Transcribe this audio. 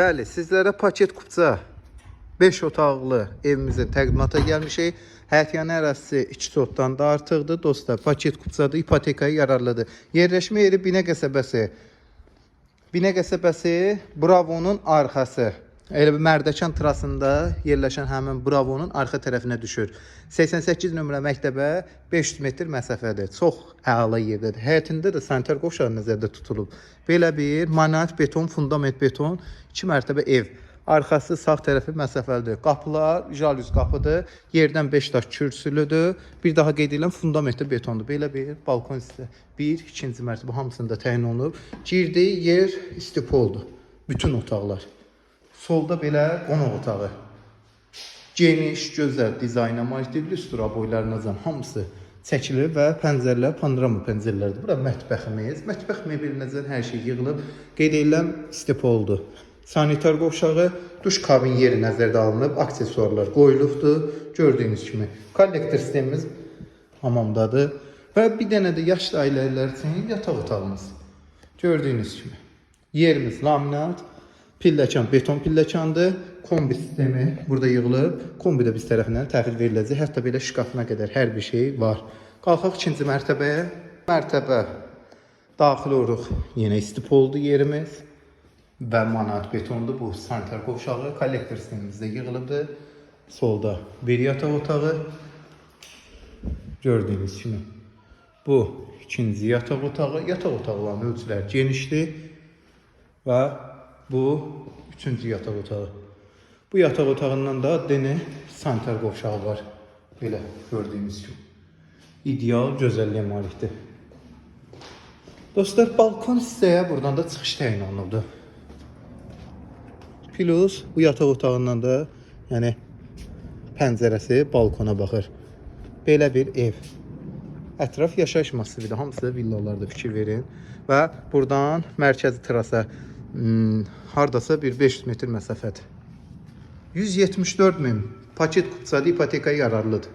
Bəli, sizlərə paket kupça 5 otaqlı evimizin təqdimata gəlmişik. Həyətyanı ərazisi 2 sotdan da artıqdır. Dostlar, paket kupçadır, ipotekaya yararlıdır. Yerləşmə yeri Binə qəsəbəsi. Binə qəsəbəsi Bravo'nun arxası. Elə bir Mərdəkan trasında yerləşən həmin Bravo'nun arxa tərəfinə düşür. 88 nömrə məktəbə 500 metr məsafədir. Çox əla yerdədir. Həyətində də sanitar qovşağı nəzərdə tutulub. Belə bir monolit beton, fundament beton, 2 mərtəbə ev. Arxası sağ tərəfi məsafəlidir. Qapılar jalüz qapıdır. Yerdən 5 daş kürsülüdür. Bir daha qeyd edirəm, fundamenti betondur. Belə bir balkon hissə. Bir, ikinci mərtəbə hamısında təyin olunub. Girdiyi yer istipoldur. Bütün otaqlar. Solda belə qonaq otağı. Geniş, gözəl dizayna malikdir. Lüstr aboylarına hamısı çəkilir və pəncərələr panorama pəncərələrdir. Bura mətbəximiz. Mətbəx mebelinəcən hər şey yığılıb. Qeyd edirəm, istipoldur. Sanitar qovşağı, duş kabin yeri nəzərdə alınıb, aksesuarlar qoyulubdur. Gördüyünüz kimi kollektor sistemimiz hamamdadır və bir dənə də yaşlı ailələr üçün yataq otağımız. Gördüyünüz kimi. Yerimiz laminat, pilləkən beton pilləkəndir. Kombi sistemi burada yığılıb. Kombi də biz tərəfindən təhvil veriləcək. Hətta belə şkafına qədər hər bir şey var. Qalxaq ikinci mərtəbəyə. Mərtəbə daxil oluruq. Yenə istipoldur yerimiz və manat betondur bu sanitar qovşağı. Kollektor sistemimiz də yığılıbdır. Solda bir yataq otağı. Gördüyünüz kimi. Bu ikinci yataq otağı. Yataq otaqlarının ölçüləri genişdir. Və bu üçüncü yataq otağı. Bu yataq otağından da deni sanitar qovşağı var. Belə gördüyünüz kimi. İdeal gözəlliyə malikdir. Dostlar, balkon hissəyə buradan da çıxış təyin olunubdur. Plus bu yataq otağından da, yəni pəncərəsi balkona baxır. Belə bir ev. Ətraf yaşayış massividir. Hamısı villalarda, fikir verin. Və buradan mərkəzi trasa hardasa bir 500 metr məsafədir. 174 min paket kupçadır, ipotekaya yararlıdır.